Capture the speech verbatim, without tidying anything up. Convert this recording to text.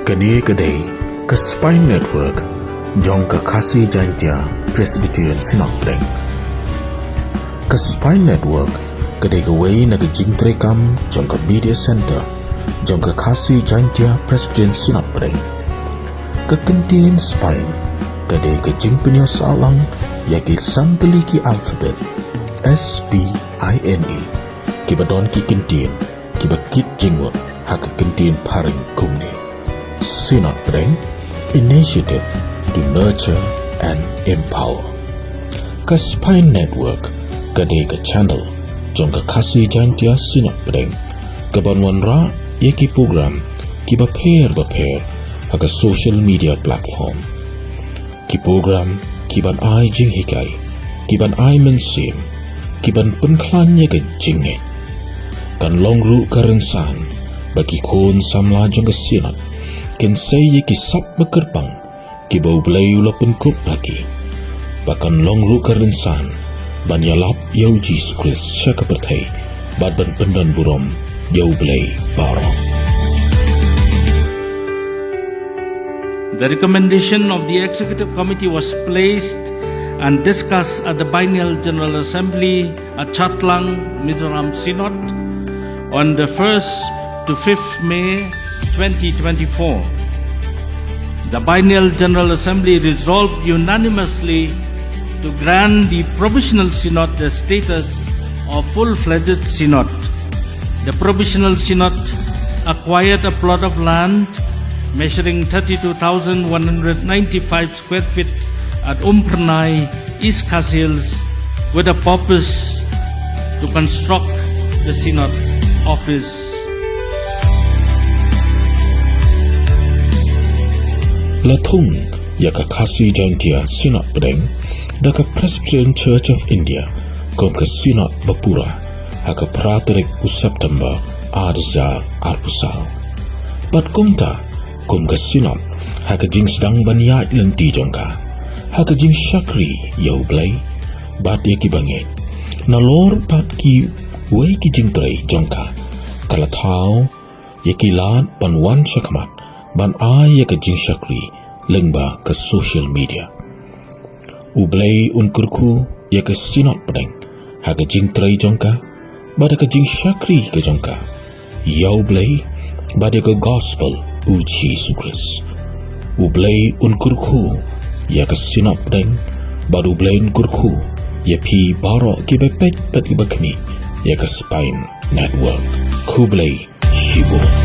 Kane ka dei ka Spine Network jong ka Khasi Jaintia Presbyterian Synod Pdeng. Ka Spine Network ka dei kawei na ka jingtreikam jong ka Media Center jong ka Khasi Jaintia Presbyterian Synod Pdeng. Ka kyntien Spine ka dei ka jingpynïoh sahlang ïa ki san tylli ki alphabet S P I N E, kiba don ki kyntien kiba kit jingmut ha ka kyntien phareng kumne: Synod Pdeng, Initiative to Nurture and Empower. Ka Spine Network ka dei ka channel jong ka Khasi Jaintia Synod Pdeng, kaban wanrah ïa ki program kiba pher bapher ha ka social media platform. Ki program kiban ai jinghikai, kiban ai mynsiem, kiban pynkhlaiñ ïa ka jingngeit. Kan long ruh ka rynsan ba ki khun samla jong ka Synod kin sei ïa ki sap ba kyrpang kiba U Blei u la pynkup ha ki. Ba kan long ruh ka rynsan ban ïalap ïa U Jisu Khrist sha ka pyrthei bad ban pyndonburom ïa U Blei baroh. The recommendation of the Executive Committee was placed and discussed at the Biennial General Assembly at Chatlang, Mizoram Synod on the first to fifth May twenty twenty-four. The Biennial General Assembly resolved unanimously to grant the Provisional Synod the status of full-fledged Synod. The Provisional Synod acquired a plot of land measuring thirty-two thousand one hundred ninety-five square feet at Umphyrnai, East Khasi Hills, with a purpose to construct the Synod office. La thung ïa ka Khasi Jaintia Synod Pdeng da ka Presbyterian Church of India kum ka Synod bapura ha ka phra tarik u September ar hajar arphew saw. Bad kumta kum ka Synod ha ka jingsdang ban ïaid lynti jong ka ha ka jingshakri ïa U Blei bad ïa ki bangeit, nalor bad kiwei ki jingtrei jong ka, ka la thaw ïa ki lad ban wan shakhmat ban ai ïa ka jingshakri lyngba ka social media. U Blei un kyrkhu ïa ka Synod Pdeng ha ka jingtrei jong ka bad ha ka jingshakri ka jong ka ïa U Blei bad ïa ka gospel U Jisu Khrist. U Blei un kyrkhu ïa ka Synod Pdeng bad U Blei un kyrkhu ïa phi baroh kiba peit bad kiba khmih ïa ka Spine Network. Khublei shibun.